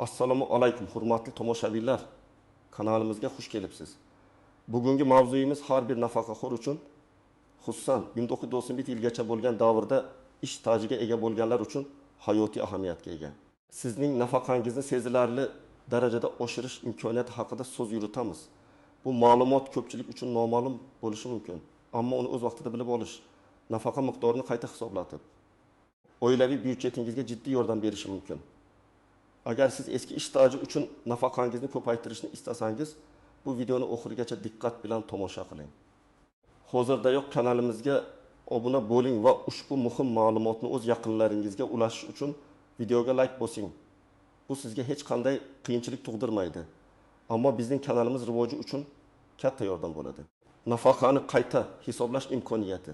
Assalomu alaykum hurmatli tomoshabinlar. Kanalimizga xush kelibsiz. Bugungi mavzuyimiz har bir nafaqaxo'r uchun, xususan 1991 yilgacha bo'lgan davrda ish stajiga ega bo'lganlar uchun hayotiy ahamiyatga ega. Sizning nafaqangizni sezilarli darajada oshirish imkoniyati haqida so'z yuritamiz. Bu ma'lumot ko'pchilik uchun noma'lum bo'lishi mumkin, ammo uni o'z vaqtida bilib olish, nafaqa miqdorini qayta hisoblatib, oilaviy byudjetingizga jiddiy yordam berishi mumkin. Agar siz eski ish staji uchun nafaqangizni ko'paytirishni istasangiz, bu videoni oxirigacha diqqat bilan tomosha qiling. Hozirdayoq kanalimizga obuna bo'ling va ushbu muhim ma'lumotni o'z yaqinlaringizga ulashish uchun videoga like bosing. Bu sizga hech qanday qiyinchilik tug'dirmaydi, ammo bizning kanalimiz rivoji uchun katta yordam bo'ladi. Nafaqani qayta hisoblash imkoniyati.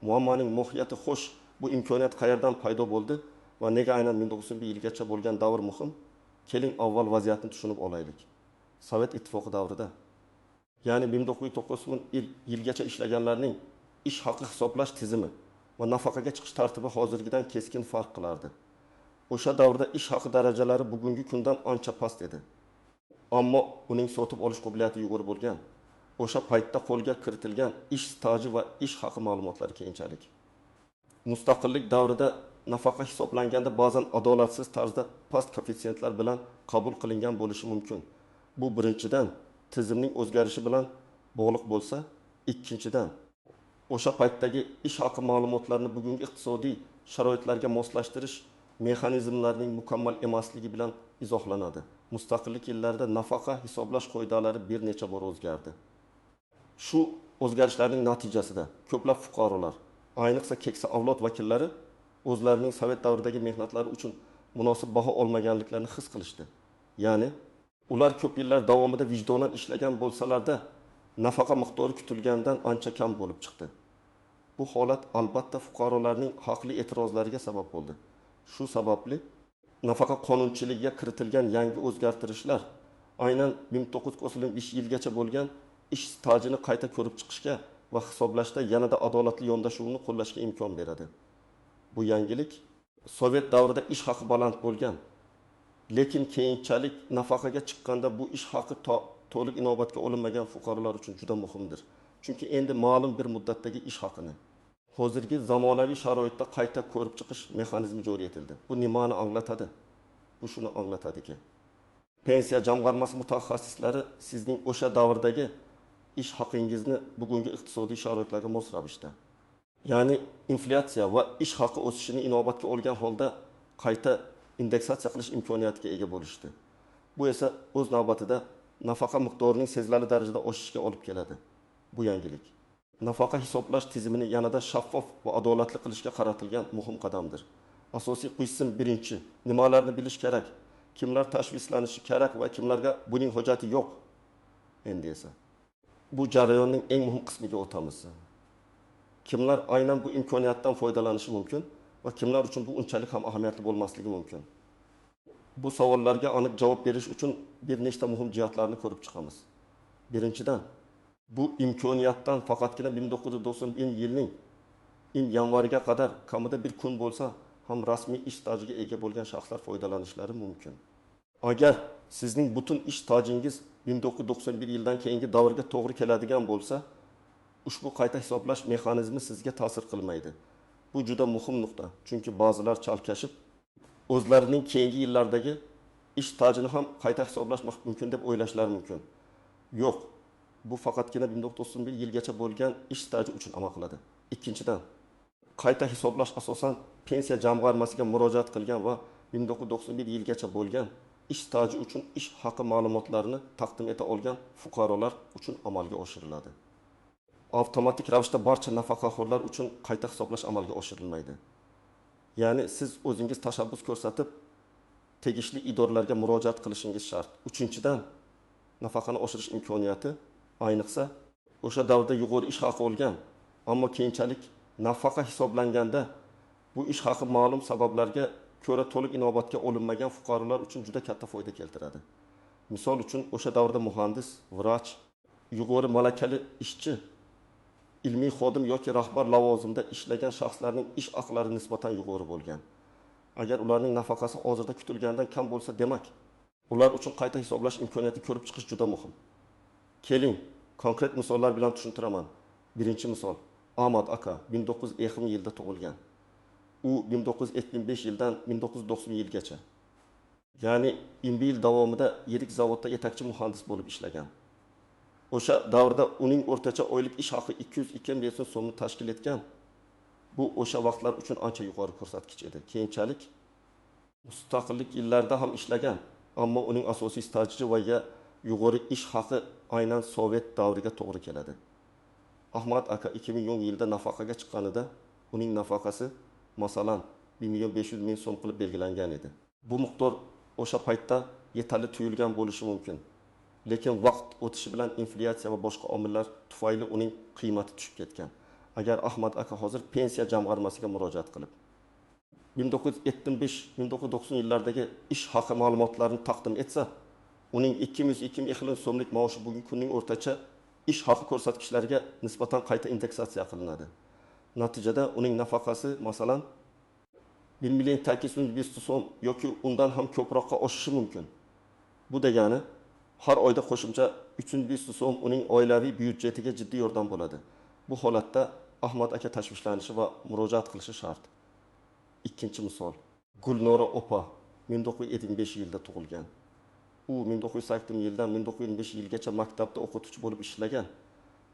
Muammoning mohiyati. Xo'sh, bu imkoniyat qayerdan paydo bo'ldi va nega aynan 1991 yilgacha bo'lgan davr muhim? Keling, avval vaziyatni tushunib olaylik. Sovet Ittifoqi davrida, ya'ni 1990 yilgacha ishlaganlarning ish haqi hisoblash tizimi va nafaqaga chiqish tartibi hozirgidan keskin farq qilardi. O'sha davrda ish haqi darajalari bugungi kundan ancha past edi. Ammo uning sotib olish qobiliyati yuqori bo'lgan. O'sha paytda qo'lga kiritilgan ish staji va ish haqi ma'lumotlari keyinchalik. Mustaqillik davrida nafaqa hisoblanganda ba'zan adolatsiz tarzda past koeffitsiyentlar bilan qabul qilingan bo'lishi mumkin. Bu birinchidan tizimning o'zgarishi bilan bog'liq bo'lsa, ikkinchidan o'sha paytdagi ish haqi ma'lumotlarini bugungi iqtisodiy sharoitlarga moslashtirish mexanizmlarining mukammal emasligi bilan izohlanadi. Mustaqillik yillarida nafaqa hisoblash qoidalari bir necha bor o'zgardi. Shu o'zgarishlarning natijasida ko'plab fuqarolar, ayniqsa keksa avlod vakillari o'zlarining sovet davridagi mehnatlari uchun munosib baho olmaganliklarini his qilishdi. Ya'ni ular ko'p yillar davomida vijdonan ishlagan bo'lsalarda, nafaqa miqdori kutilgandan ancha kam bo'lib chiqdi. Bu holat albatta fuqarolarning haqli e'tirozlariga sabab bo'ldi. Shu sababli nafaqa qonunchiligiga kiritilgan yangi o'zgartirishlar aynan 1995 yilgacha bo'lgan ish stajini qayta ko'rib chiqishga va hisoblashda yanada adolatli yondashuvni qo'llashga imkon beradi. Bu yangilik sovet davrida ish haqi baland bo'lgan, lekin keyinchalik nafaqaga chiqqanda bu ish haqi to'liq inobatga olinmagan fuqarolar uchun juda muhimdir. Chunki endi ma'lum bir muddatdagi ish haqini hozirgi zamonaviy sharoitda qayta ko'rib chiqish mexanizmi joriy etildi. Bu nimani anglatadi? Bu shuni anglatadiki, pensiya jamg'armasi mutaxassislari sizning o'sha davrdagi ish haqingizni bugungi iqtisodiy sharoitlarga mos ravishda, ya'ni inflyatsiya va ish haqi o'sishini inobatga olgan holda qayta indeksatsiya qilish imkoniyatiga ega bo'lishdi. Bu esa o'z navbatida nafaqa miqdorining sezilarli darajada oshishiga olib keladi. Bu yangilik nafaqa hisoblash tizimini yanada shaffof va adolatli qilishga qaratilgan muhim qadamdir. Asosiy qism birinchi, nimalarni bilish kerak, kimlar tashvishlanishi kerak va kimlarga buning hojati yo'q. Endi esa bu jarayonning eng muhim qismiga o'tamiz. Kimlar aynan bu imkoniyatdan foydalanishi mumkin va kimlar uchun bu unchalik ham ahamiyatli bo'lmasligi mumkin? Bu savollarga aniq javob berish uchun bir nechta muhim jihatlarni ko'rib chiqamiz. Birinchidan, bu imkoniyatdan faqatgina 1991 yilning yanvariga qadar kamida bir kun bo'lsa ham rasmiy ish stajiga ega bo'lgan shaxslar foydalanishlari mumkin. Agar sizning butun ish stajingiz 1991 yildan keyingi davrga to'g'ri keladigan bo'lsa, ushbu qayta hisoblash mexanizmi sizga ta'sir qilmaydi. Bu juda muhim nuqta, chunki ba'zilar chalkashib o'zlarining keyingi yillardagi ish stajini ham qayta hisoblash mumkin deb o'ylashlari mumkin. Yo'q, bu faqatgina 1991 yilgacha bo'lgan ish staji uchun amal qiladi. Ikkinchidan, qayta hisoblash asosan pensiya jamg'armasiga murojaat qilgan va 1991 yilgacha bo'lgan ish staji uchun ish haqi ma'lumotlarini taqdim eta olgan fuqarolar uchun amalga oshiriladi. Avtomatik ravishda barcha nafaqaxo'rlar uchun qayta hisoblash amalga oshirilmaydi. Ya'ni siz o'zingiz tashabbus ko'rsatib tegishli idoralarga murojaat qilishingiz shart. Uchinchidan, nafaqani oshirish imkoniyati ayniqsa o'sha davrda yuqori ish haqi olgan, ammo keyinchalik nafaqa hisoblanganda bu ish haqi ma'lum sabablarga ko'ra to'liq inobatga olinmagan fuqarolar uchun juda katta foyda keltiradi. Misol uchun, o'sha davrda muhandis, vrach, yuqori malakali ishchi, ilmiy xodim yoki rahbar lavozimida ishlagan shaxslarning ish haqlari nisbatan yuqori bo'lgan. Agar ularning nafaqasi hozirda kutilganidan kam bo'lsa, demak, Ular uchun qayta hisoblash imkoniyati ko'rib chiqish juda muhim. Keling, konkret misollar bilan tushuntiraman. Birinchi misol. Ahmad aka 1950 yilda tug'ilgan. U 1975 yildan 1990 yilgacha, ya'ni 20 yil davomida yirik zavodda yetakchi muhandis bo'lib ishlagan. O'sha davrda uning o'rtacha oylik ish haqi 202 million so'mni tashkil etgan. Bu o'sha vaqtlar uchun ancha yuqori ko'rsatkich edi. Keyinchalik mustaqillik yillarida ham ishlagan, ammo uning asosiy staji va yuqori ish haqi aynan sovet davriga to'g'ri keladi. Ahmad aka 2010 yilda nafaqaga chiqqanida uning nafaqasi masalan 1 million 500 ming so'm qilib belgilangan edi. Bu miqdor o'sha paytda yetarli tuyulgan bo'lishi mumkin. Lekin vaqt o'tishi bilan inflyatsiya va boshqa omillar tufayli uning qiymati tushib ketgan. Agar Ahmad aka hozir pensiya jamg'armasiga murojaat qilib 1975-1990 yillardagi ish haqi ma'lumotlarini taqdim etsa, uning 202 million so'mlik maoshi bugungi kunning o'rtacha ish haqi ko'rsatkichlariga nisbatan qayta indeksatsiya qilinadi. Natijada uning nafaqasi masalan 1 million 800 so'm yoki undan ham ko'proqqa oshishi mumkin. Bu degani har oyda qo'shimcha 300 so'm uning oilaviy byudjetiga jiddiy yordam bo'ladi. Bu holatda Ahmad aka tashvishlanishi va murojaat qilishi shart. Ikkinchi misol. Gulnora opa 1975 yilda tug'ilgan. U 1980 yildan 1925 yilgacha maktabda o'qituvchi bo'lib ishlagan.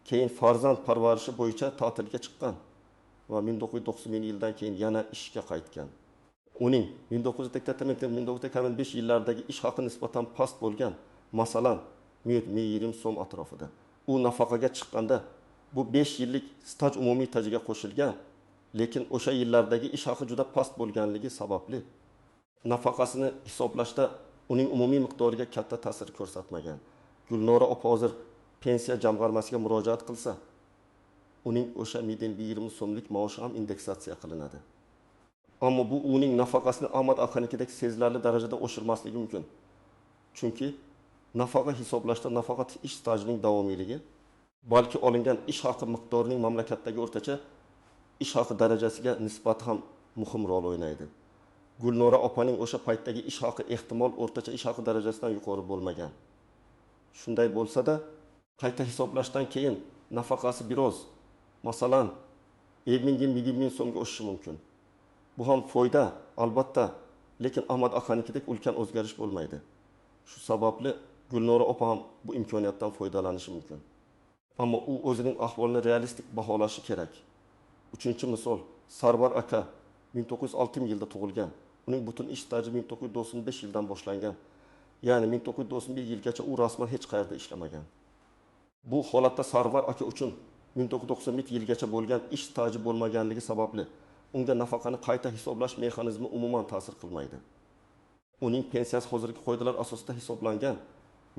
Keyin farzand parvarishi bo'yicha ta'tilga chiqqan va 1990 yildan keyin yana ishga qaytgan. Uning 1985 yillardagi ish haqi nisbatan past bo'lgan, masalan, 120 so'm atrofida. U nafaqaga chiqqanda bu 5 yillik staj umumiy tajiga qo'shilgan, lekin o'sha yillardagi ish haqi juda past bo'lganligi sababli nafaqasini hisoblashda uning umumiy miqdoriga katta ta'sir ko'rsatmagan. Gulnora opa hozir pensiya jamg'armasiga murojaat qilsa, uning o'sha 120 so'mlik maoshi ham indeksatsiya qilinadi. Ammo bu uning nafaqasini Ahmad akanikidek sezilarli darajada oshirmasligi mumkin. Chunki nafaqa hisoblashda nafaqat ish stajining davomiyligi, balki olingan ish haqi miqdorining mamlakatdagi o'rtacha ish haqi darajasiga nisbati ham muhim rol o'ynaydi. Gulnora opaning o'sha paytdagi ish haqi ehtimol o'rtacha ish haqi darajasidan yuqori bo'lmagan. Shunday bo'lsa-da, qayta hisoblashdan keyin nafaqasi biroz, masalan, 50 ming so'mga oshishi mumkin. Bu ham foyda, albatta, lekin Ahmad akanikidek ulkan o'zgarish bo'lmaydi. Shu sababli Gulnora opa ham bu imkoniyatdan foydalanishi mumkin. Ammo u o'zining ahvolini realistik baholashi kerak. Uchinchi misol, Sarvar aka 1906 yilda tug'ilgan. Uning butun ish staji 1995 yildan boshlangan. Ya'ni 1991 yilgacha u rasman hech qayerda ishlamagan. Bu holatda Sarvar aka uchun 1991 yilgacha bo'lgan ish staji bo'lmaganligi sababli unga nafaqani qayta hisoblash mexanizmi umuman ta'sir qilmaydi. Uning pensiyasi hozirgi qoidalar asosida hisoblangan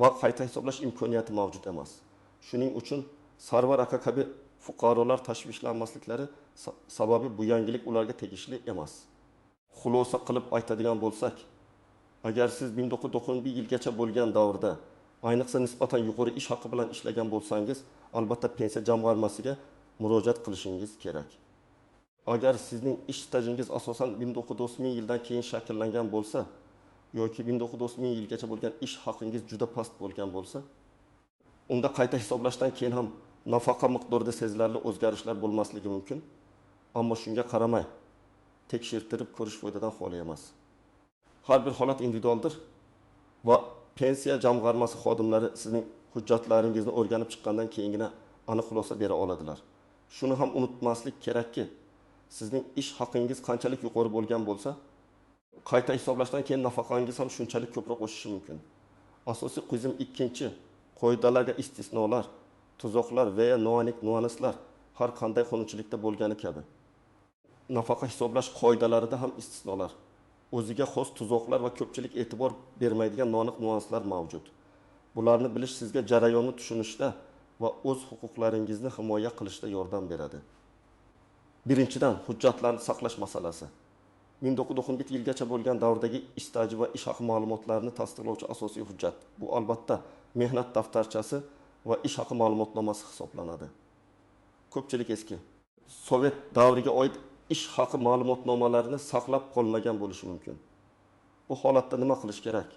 va qayta hisoblash imkoniyati mavjud emas. Shuning uchun Sarvar aka kabi fuqarolar tashvishlanmasliklari sababi bu yangilik ularga tegishli emas. Xulosa qilib aytadigan bo'lsak, agar siz 1991 yilgacha bo'lgan davrda ayniqsa nisbatan yuqori ish haqi bilan ishlagan bo'lsangiz, albatta pensiya jamg'armasiga murojaat qilishingiz kerak. Agar sizning ish stajingiz asosan 1990 yildan keyin shakllangan bo'lsa yoki 1990 yilgacha bo'lgan ish haqingiz juda past bo'lgan bo'lsa, unda qayta hisoblashdan keyin ham nafaqa miqdorida sezilarli o'zgarishlar bo'lmasligi mumkin. Ammo shunga qaramay tekshirtirib ko'rish foydadan xoli emas. Har bir holat individualdir va pensiya jamg'armasi xodimlari sizning hujjatlaringizni o'rganib chiqqandan keyingina aniq xulosa bera oladilar. Shuni ham unutmaslik kerakki, sizning ish haqingiz qanchalik yuqori bo'lgan bo'lsa, qayta hisoblashdan keyin nafaqangiz ham shunchalik ko'proq o'sishi mumkin. Asosiy qizim ikkinchi qoidalarga istisnolar, tuzoqlar va noaniq nuanslar har qanday qonunchilikda bo'lgani kabi nafaqa hisoblash qoidalarida ham istisnolar, o'ziga xos tuzoqlar va ko'pchilik e'tibor bermaydigan noaniq nuanslar mavjud. Bularni bilish sizga jarayonni tushunishda va o'z huquqlaringizni himoya qilishda yordam beradi. Birinchidan, hujjatlarni saqlash masalasi. 1991 yilgacha bo'lgan davrdagi ish staji va ish haqi ma'lumotlarini tasdiqlovchi asosiy hujjat. Bu albatta mehnat daftarchasi va ish haqi ma'lumotnomasi hisoblanadi. Ko'pchilik eski Sovet davriga oid ish haqi ma'lumotnomalarini saqlab qolmagan bo'lishi mumkin. Bu holatda nima qilish kerak?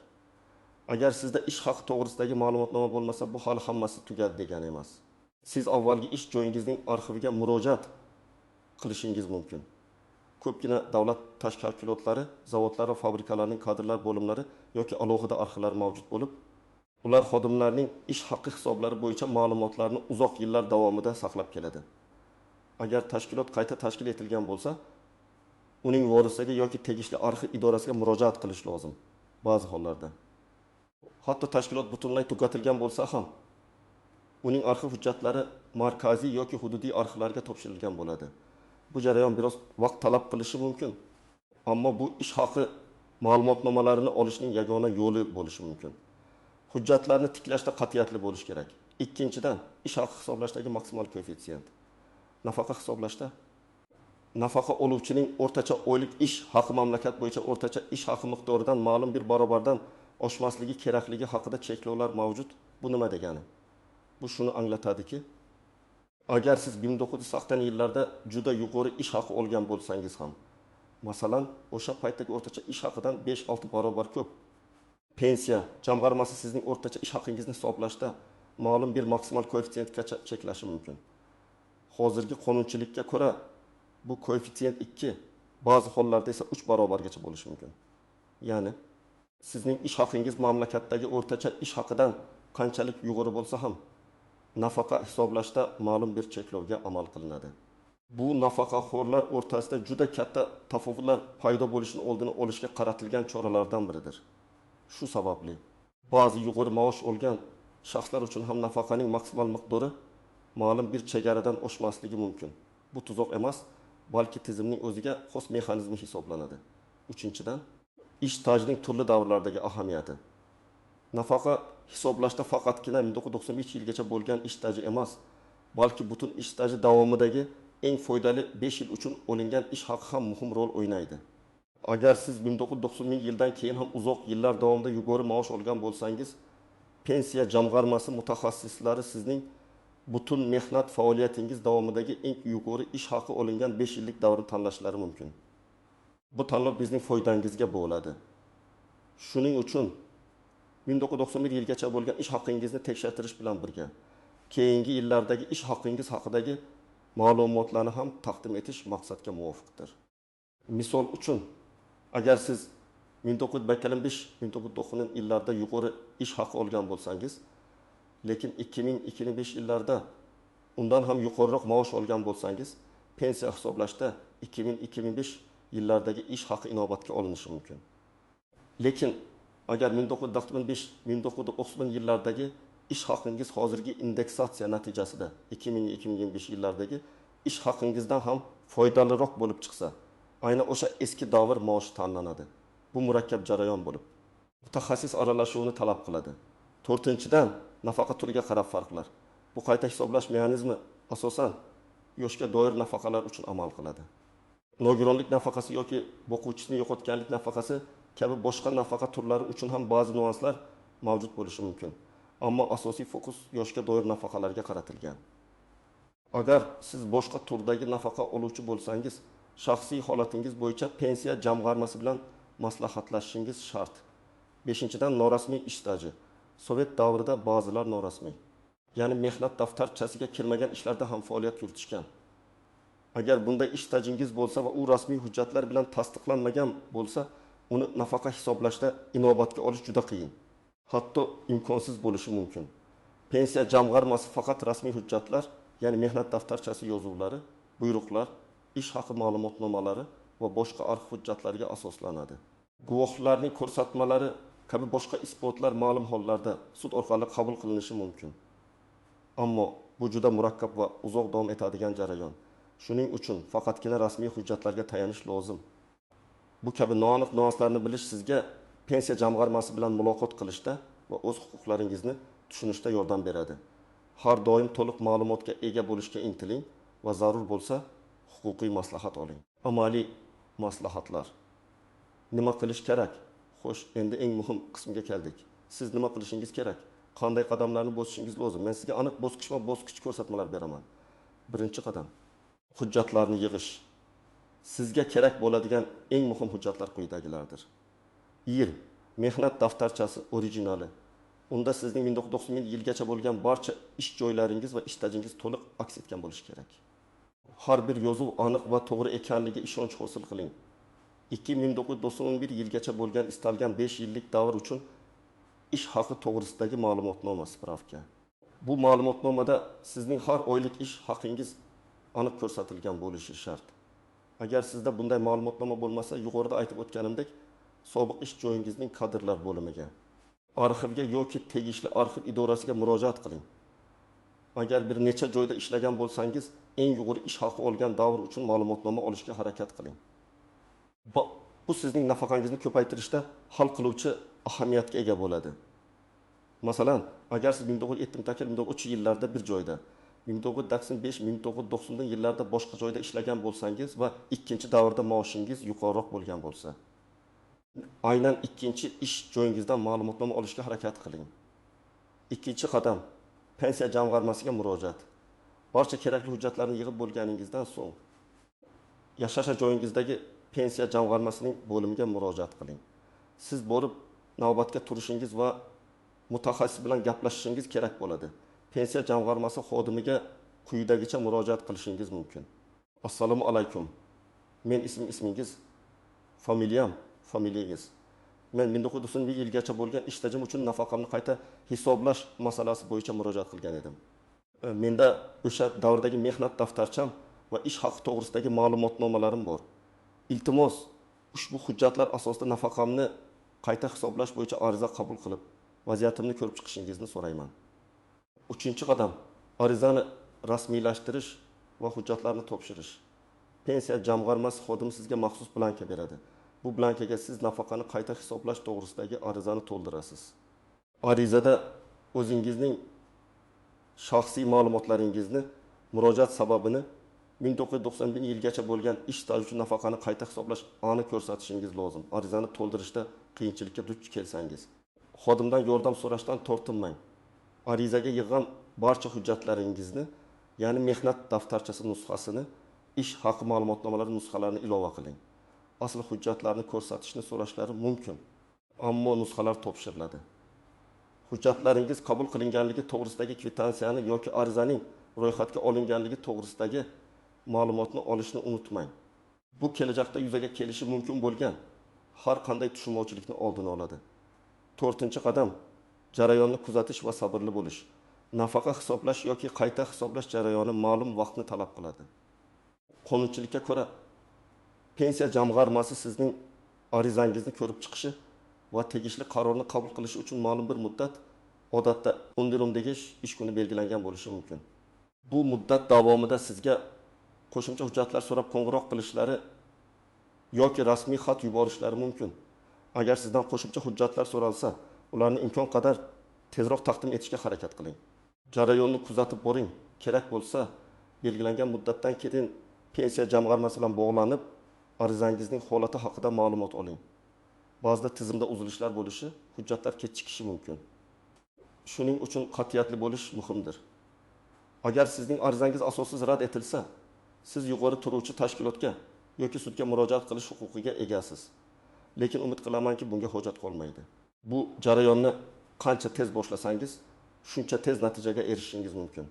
Agar sizda ish haqi to'g'risidagi ma'lumotnoma bo'lmasa, bu hali hammasi tugadi degani emas. Siz avvalgi ish joyingizning arxiviga murojaat qilishingiz mumkin. Ko'pgina davlat tashkilotlari, zavodlar va fabrikalarning kadrlar bo'limlari yoki alohida arxivlar mavjud bo'lib, ular xodimlarning ish haqi hisoblari bo'yicha ma'lumotlarni uzoq yillar davomida saqlab keladi. Agar tashkilot qayta tashkil etilgan bo'lsa, uning vorisiga yoki tegishli arxiv idorasiga murojaat qilish lozim ba'zi hollarda. Hatto tashkilot butunlay tugatilgan bo'lsa ham, uning arxiv hujjatlari markaziy yoki hududiy arxivlarga topshirilgan bo'ladi. Bu jarayon biroz vaqt talab qilishi mumkin, ammo bu ish haqi ma'lumotnomalarini olishning yagona yo'li bo'lishi mumkin. Hujjatlarni tiklashda qat'iyatli bo'lish kerak. Ikkinchidan, ish haqi hisoblashdagi maksimal koeffitsient. Nafaqa hisoblashda nafaqa oluvchining o'rtacha oylik ish haqi mamlakat bo'yicha o'rtacha ish haqi miqdoridan ma'lum bir barobardan oshmasligi kerakligi haqida cheklovlar mavjud. Bu nima degani? Bu shuni anglatadiki, agar siz 1980 yillarda juda yuqori ish haqi olgan bo'lsangiz ham, masalan, o'sha paytdagi o'rtacha ish haqidan 5-6 barobar ko'p, pensiya jamg'armasi sizning o'rtacha ish haqingizni hisoblashda ma'lum bir maksimal koeffitsiyentgacha cheklashi mumkin. Hozirgi qonunchilikka ko'ra bu koeffitsient 2, ba'zi hollarda esa 3 barobargacha bo'lishi mumkin. Ya'ni sizning ish haqingiz mamlakatdagi o'rtacha ish haqidan qanchalik yuqori bo'lsa ham, nafaqa hisoblashda ma'lum bir cheklovga amal qilinadi. Bu nafaqaxo'rlar o'rtasida juda katta tafovutlar paydo bo'lishini oldini olishga qaratilgan choralardan biridir. Shu sababli ba'zi yuqori maosh olgan shaxslar uchun ham nafaqaning maksimal miqdori ma'lum bir chegaradan oshmasligi mumkin. Bu tuzoq emas, balki tizimning o'ziga xos mexanizmi hisoblanadi. Uchinchidan, ish stajining turli davrlardagi ahamiyati. Nafaqa hisoblashda faqatgina 1995 yilgacha bo'lgan ish staji emas, balki butun ish staji davomidagi eng foydali 5 yil uchun olingan ish haqi ham muhim rol o'ynaydi. Agar siz 1990 yildan keyin ham uzoq yillar davomida yuqori maosh olgan bo'lsangiz, pensiya jamg'armasi mutaxassislari sizning butun mehnat faoliyatingiz davomidagi eng yuqori ish haqi olingan 5 yillik davrni tanlashlari mumkin. Bu tanlov bizning foydangizga bo'ladi. Shuning uchun 1991 yilgacha bo'lgan ish haqingizni tekshirtirish bilan birga keyingi yillardagi ish haqingiz haqidagi ma'lumotlarni ham taqdim etish maqsadga muvofiqdir. Misol uchun, agar siz 1995-1990 yillarda yuqori ish haqi olgan bo'lsangiz, lekin 2000-2005 yillarda undan ham yuqoriroq maosh olgan bo'lsangiz, pensiya hisoblashda 2000-2005 yillardagi ish haqi inobatga olinishi mumkin. Lekin agar 1995-1990 yillardagi ish haqingiz hozirgi indeksatsiya natijasida 2000-2025 yillardagi ish haqingizdan ham foydaliroq bo'lib chiqsa, aynan o'sha eski davr maoshi tanlanadi. Bu murakkab jarayon bo'lib, mutaxassis aralashuvini talab qiladi. To'rtinchidan, nafaqa turiga qarab farqlar. Bu qayta hisoblash mexanizmi asosan yoshga doir nafaqalar uchun amal qiladi. Nogironlik nafaqasi yoki boquvchisini yo'qotganlik nafaqasi kabi boshqa nafaqa turlari uchun ham ba'zi nyuanslar mavjud bo'lishi mumkin. Ammo asosiy fokus yoshga doir nafaqalarga qaratilgan. Agar siz boshqa turdagi nafaqa oluvchi bo'lsangiz, shaxsiy holatingiz bo'yicha pensiya jamg'armasi bilan maslahatlashishingiz shart. Beshinchidan, norasmiy ish staji. Sovet davrida ba'zilar norasmiy, ya'ni mehnat daftarchasiga kirmagan ishlarda ham faoliyat yuritishgan. Agar bunday ish stajingiz bo'lsa va u rasmiy hujjatlar bilan tasdiqlanmagan bo'lsa, uni nafaqa hisoblashda inobatga olish juda qiyin, hatto imkonsiz bo'lishi mumkin. Pensiya jamg'armasi faqat rasmiy hujjatlar, ya'ni mehnat daftarchasi yozuvlari, buyruqlar, ish haqi ma'lumotnomalari va boshqa arxiv hujjatlariga asoslanadi. Guvohlarning ko'rsatmalari kabi boshqa isbotlar ma'lum hollarda sud orqali qabul qilinishi mumkin. Ammo bu juda murakkab va uzoq davom etadigan jarayon. Shuning uchun faqatgina rasmiy hujjatlarga tayanish lozim. Bu kabi noaniq nyuanslarni bilish sizga pensiya jamg'armasi bilan muloqot qilishda va o'z huquqlaringizni tushunishda yordam beradi. Har doim to'liq ma'lumotga ega bo'lishga intiling va zarur bo'lsa huquqiy maslahat oling. Amaliy maslahatlar. Nima qilish kerak? Xo'sh, endi eng muhim qismga keldik. Siz nima qilishingiz kerak? Qanday qadamlarni bosishingiz lozim? Men sizga aniq bosqichma-bosqich ko'rsatmalar beraman. Birinchi qadam: hujjatlarni yig'ish. Sizga kerak bo'ladigan eng muhim hujjatlar quyidagilardir. Yil Mehnat daftarchasi originali. Unda sizning 1990 yilgacha bo'lgan barcha ish joylaringiz va ish stajingiz to'liq aks etgan bo'lishi kerak. Har bir yozuv aniq va to'g'ri ekanligiga ishonch hosil qiling. 1991 yilgacha bo'lgan istalgan 5 yillik davr uchun ish haqi to'g'risidagi ma'lumotnoma, spravka. Bu ma'lumotnomada sizning har oylik ish haqingiz aniq ko'rsatilgan bo'lishi shart. Agar sizda bunday ma'lumotnoma bo'lmasa, yuqorida aytib o'tganimdek, sobiq ish joyingizning kadrlar bo'limiga, arxivga yoki tegishli arxiv idorasiga murojaat qiling. Agar bir necha joyda ishlagan bo'lsangiz, eng yuqori ish haqi olgan davr uchun ma'lumotnoma olishga harakat qiling. Bu sizning nafaqangizni ko'paytirishda hal qiluvchi ahamiyatga ega bo'ladi. Masalan, agar siz 1978-1993 yillarda bir joyda, 1995-1990 yillarda boshqa joyda ishlagan bo'lsangiz va ikkinchi davrda maoshingiz yuqoriroq bo'lgan bo'lsa, aynan ikkinchi ish joyingizdan ma'lumotnoma olishga harakat qiling. Ikkinchi qadam, pensiya jamg'armasiga murojaat. Barcha kerakli hujjatlarni yig'ib bo'lganingizdan so'ng yashash joyingizdagi pensiya jamg'armasining bo'limiga murojaat qiling. Siz borib navbatga turishingiz va mutaxassis bilan gaplashishingiz kerak bo'ladi. Pensiya jamg'armasi xodimiga quyidagicha murojaat qilishingiz mumkin. Assalomu alaykum. Men ismingiz, familiyam, familiyangiz. Men 1991 yilgacha bo'lgan ish stajim uchun nafaqamni qayta hisoblash masalasi bo'yicha murojaat qilgan edim. Menda o'sha davrdagi mehnat daftarcham va ish haqi to'g'risidagi ma'lumotnomalarim bor. Iltimos, ushbu hujjatlar asosida nafaqamni qayta hisoblash bo'yicha ariza qabul qilib, vaziyatimni ko'rib chiqishingizni so'rayman. Uchinchi qadam, arizani rasmiylashtirish va hujjatlarni topshirish. Pensiya jamg'armasi xodimi sizga maxsus blanka beradi. Bu blankaga siz nafaqani qayta hisoblash to'g'risidagi arizani to'ldirasiz. Arizada o'zingizning shaxsiy ma'lumotlaringizni, murojaat sababini, 1991 yilgacha bo'lgan ish staji uchun nafaqani qayta hisoblash aniq ko'rsatishingiz lozim. Arizani to'ldirishda qiyinchilikka duch kelsangiz, xodimdan yordam so'rashdan tortinmang. Arizaga yig'gan barcha hujjatlaringizni, ya'ni mehnat daftarchasi nusxasini, ish haqi ma'lumotnomalari nusxalarini ilova qiling. Asl hujjatlarni ko'rsatishni so'rashlari mumkin, ammo nusxalar topshiriladi. Hujjatlaringiz qabul qilinganligi to'g'risidagi kvitansiyani yoki arizaning ro'yxatga olinganligi to'g'risidagi ma'lumotni olishni unutmang. Bu kelajakda yuzaga kelishi mumkin bo'lgan har qanday tushunmovchilikni oldini oladi. To'rtinchi qadam, jarayonni kuzatish va sabrli bo'lish. Nafaqa hisoblash yoki qayta hisoblash jarayoni ma'lum vaqtni talab qiladi. Qonunchilikka ko'ra, pensiya jamg'armasi sizning arizangizni ko'rib chiqishi va tegishli qarorni qabul qilishi uchun ma'lum bir muddat, odatda 11-15 ish kuni belgilangan bo'lishi mumkin. Bu muddat davomida sizga qo'shimcha hujjatlar so'rab qo'ng'iroq qilishlari yoki rasmiy xat yuborishlari mumkin. Agar sizdan qo'shimcha hujjatlar so'ralsa, ularni imkon qadar tezroq taqdim etishga harakat qiling. Jarayonni kuzatib boring. Kerak bo'lsa, belgilangan muddatdan keyin pensiya jamg'armasi bilan bog'lanib, arizangizning holati haqida ma'lumot oling. Ba'zida tizimda uzilishlar bo'lishi, hujjatlar kechikishi mumkin. Shuning uchun qat'iyatli bo'lish muhimdir. Agar sizning arizangiz asossiz rad etilsa, siz yuqori turuvchi tashkilotga yoki sudga murojaat qilish huquqiga egasiz. Lekin umid qilamanki, bunga hojat qolmaydi. Bu jarayonni qancha tez boshlasangiz, shuncha tez natijaga erishishingiz mumkin.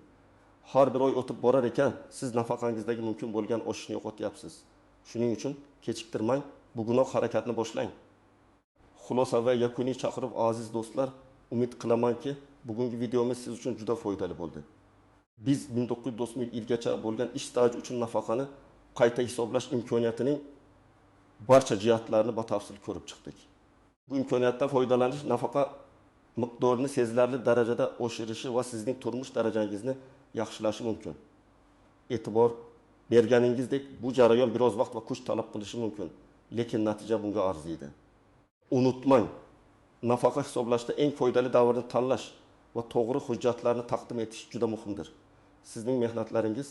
Har bir oy o'tib borar ekan, siz nafaqangizdagi mumkin bo'lgan oshishni yo'qotyapsiz. Shuning uchun kechiktirmang, bugunoq harakatni boshlang. Xulosa va yakuniy chaqiruv aziz do'stlar, umid qilamanki, bugungi videomiz siz uchun juda foydali bo'ldi. Biz 1990 yilgacha bo'lgan ish staji uchun nafaqani qayta hisoblash imkoniyatining barcha jihatlarini batafsil ko'rib chiqdik. Bu imkoniyatdan foydalanish nafaqa miqdorini sezilarli darajada oshirishi va sizning turmush darajangizni yaxshilashi mumkin. E'tibor berganingizdek, bu jarayon biroz vaqt va kuch talab qilishi mumkin, lekin natija bunga arziydi. Unutmang, nafaqa hisoblashda eng foydali davrni tanlash va to'g'ri hujjatlarni taqdim etish juda muhimdir. Sizning mehnatlaringiz,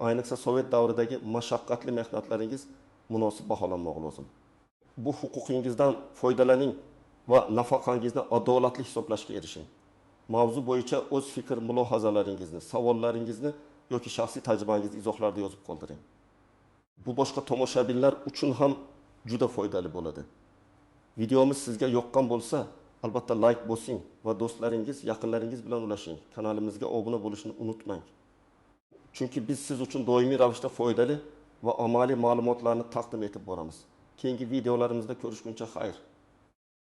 ayniqsa sovet davridagi mashaqqatli mehnatlaringiz munosib baholanmoqi lozim. Bu huquqingizdan foydalaning va nafaqangizni adolatli hisoblashga erishing. Mavzu bo'yicha o'z fikr mulohazalaringizni, savollaringizni yoki shaxsiy tajribangizni izohlarda yozib qoldiring. Bu boshqa tomoshabinlar uchun ham juda foydali bo'ladi. Videomiz sizga yoqqan bo'lsa, albatta layk bosing va do'stlaringiz, yaqinlaringiz bilan ulashing. Kanalimizga obuna bo'lishni unutmang. Chunki biz siz uchun doimiy ravishda foydali va amaliy ma'lumotlarni taqdim etib boramiz. Keyingi videolarimizda ko'rishguncha xayr.